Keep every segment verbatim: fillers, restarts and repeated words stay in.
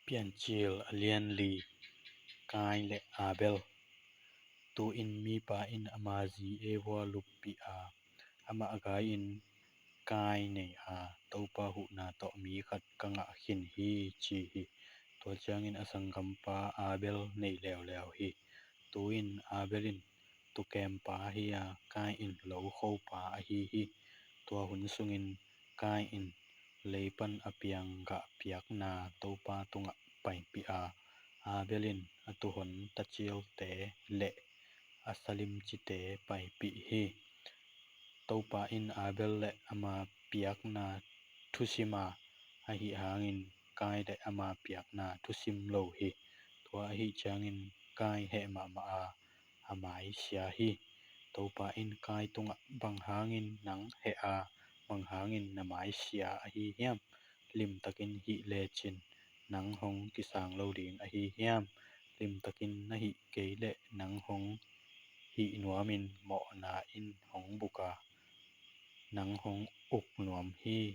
Piancil a lian li. Kain le Abel. Tu-in mipa in ama zi Eva luppih a, amah a gai-in Kain nei a, Topa huhna tawh mi khat ka ngah khin hi, ci hi. Tua ciangin a sanggampa Abel nei leuleu hi. Tu-in Abel in tukempa ahi a, Kain in lokhopa ahi hi. Tua hun sungin Kain in lei pan a piang gah piakna Topa tungah paipih a, Abel in a tuuhon tacilte le a salimcite paipih hi. Topa in Abel le ama piakna thusim a, ahih hangin Kain le ama piakna thusim lo hi. Tua ahih ciangin Kain heh mahmah a, a mai sia hi. Topa in Kain tungah, "Bang hangin nang heh a, bang hangin na mai sia ahi hiam? Limtakin hih lecin nang hong kisang lo ding ahi hiam? Limtakin na hih kei leh nang hong hih nuamin mawhna in hong buk a, nang hong uk nuam hi.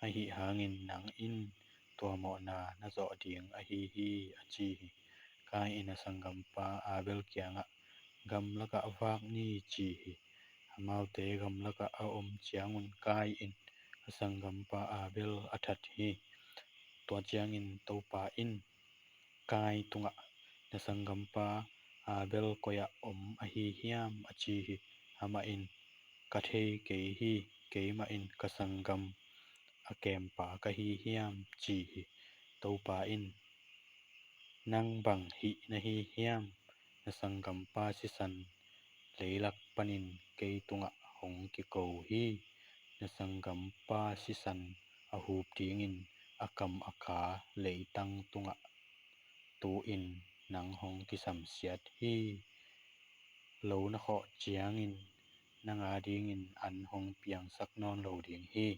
Ahih hangin nang in tua mawhna na zawh ding ahi hi," a ci hi. Kain in a sanggampa Abel kiangah, "Gamlakah vak ni," ci hi. Amaute gamlakah a om ciangun Kain in a sanggampa Abel a that hi. Tua ciangin Topa in Kain tungah, "Na sanggampa Abel koi-ah om ahi hiam?" a ci hi. Amah in, "Ka thei kei hi, keimah in ka sanggam a kempa ka hi hiam?" ci hi. Topa in, "Nang bang hih na hi hiam? Na sanggampa sisan leilak panin kei tungah hong kiko hi. Na sanggampa sisan a hup dingin a kam a ka leitang tungah tu-in nang hong kisamsiat hi. Lo na khawh ciangin nang a dingin an hong piangsak nawn lo ding hi.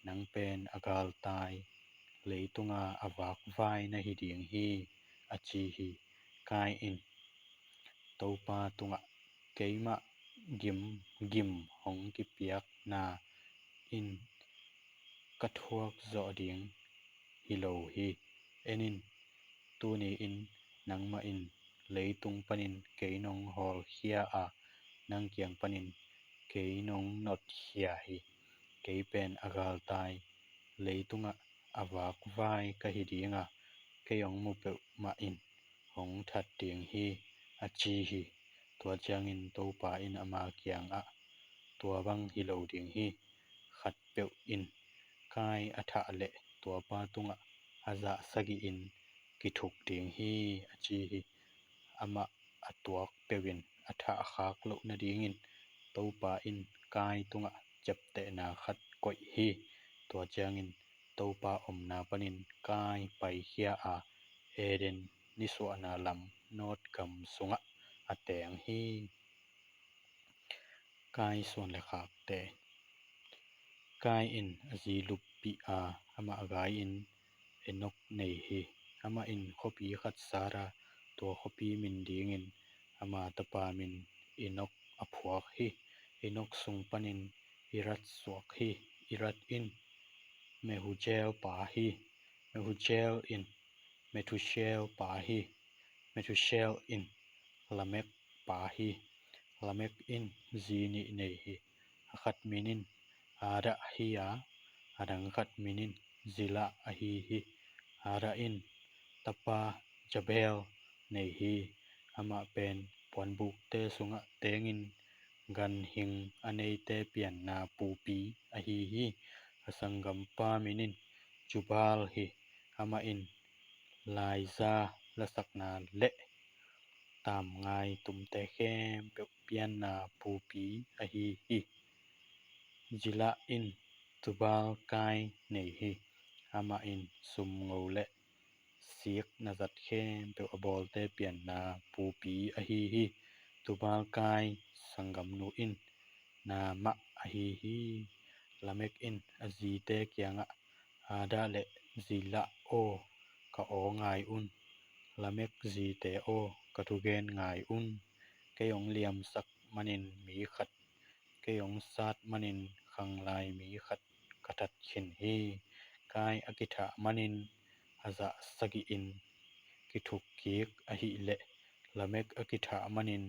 Nang pen a galtai, leitunga a vakvai na hi ding hi," a ci hi. Kain in Topa tungah, "Keimah gim, gim hong kipiakna in ka thuak zawh ding hi lo hi. En in, tuni-in nangmah in leitung panin kei nong hawlkhia a, nang kiang panin kei nong notkhia hi. Kei pen a galtai, leitungah a vakvai ka hi ding a, kei hong mu peuhmah in hong that ding hi," a ci hi. Tua ciangin Topa in ama kiangah, "Tua bang hi lo ding hi. Khatpeuh in Kain a thah leh tuapa tungah a zah sagihin kithuk ding hi," a ci hi. Amah a tuak peuhin a thah khak loh nadingin Topa in Kain tungah ciaptehna khat koih hi. Tua ciangin Topa omna panin Kain paikhia a, Eden nisuahna lam Nod gam sungah a teng hi. Kain suan le khakte. Kain in a zi luppih a, amah a gai-in Enok nei hi. Amah in khuapi khat sat a, tua khuapi min dingin ama tapa min Enok a phuak hi. Enok sung panin Irad suak hi. Irad in Mehujael pa hi. Mehujael in Methushael pa hi. Methushael in Lamek pa hi. Lamek in zi nih nei hi. A khat min in Adah hi a, a dang khat min in Zillah ahi hi. Adah in tapa Jabal nei hi. Amah pen puanbukte sungah tengin ganhing a neite pianna pupi ahi hi. A sanggampa min in Jubal hi. Amah in laiza lasakna le tamngai tumte khempeuh pianna pupi ahi hi. Zillah in Tubal Kain nei hi. Amah in sumngo le sik na zat khempeuh a bawlte pianna pupi ahi hi. Tubal Kain sanggamnu in Naamah ahi hi. Lamek in a zite kiangah, Adah le Zillah aw, ka aw ngai un. Lamek zite aw, ka thugen ngai un. Kei hong liamsak manin mi khat, kei hong sat manin khanglai mi khat ka that khin hi. Kain a kithah manin a zah sagihin kithukkik ahih leh, Lamek a kithah manin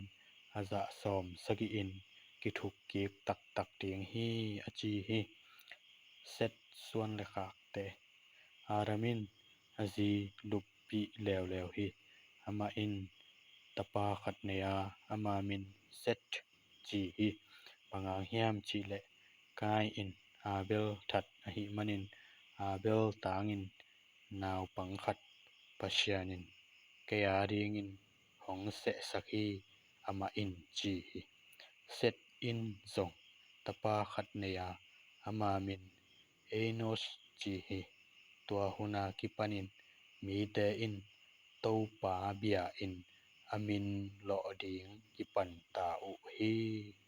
a zah sawmsagihin kithukkik taktak ding hi, a ci hi. Seth’ Suanlekhakte. Adam in a zi luppih leuleu hi. Amah in tapa khat nei a, ama min Seth ci hi. Bang hang hiam cih leh, Kain in Abel that ahih manin Abel’ tangin naupang khat Pasian in kei a dingin hong sehsak hi, amah in ci hi. Seth in zong tapa khat nei a, ama min Enosh ci hi. Tua hun a kipanin mite in Topa bia-in a min lawh ding kipan ta uh hi.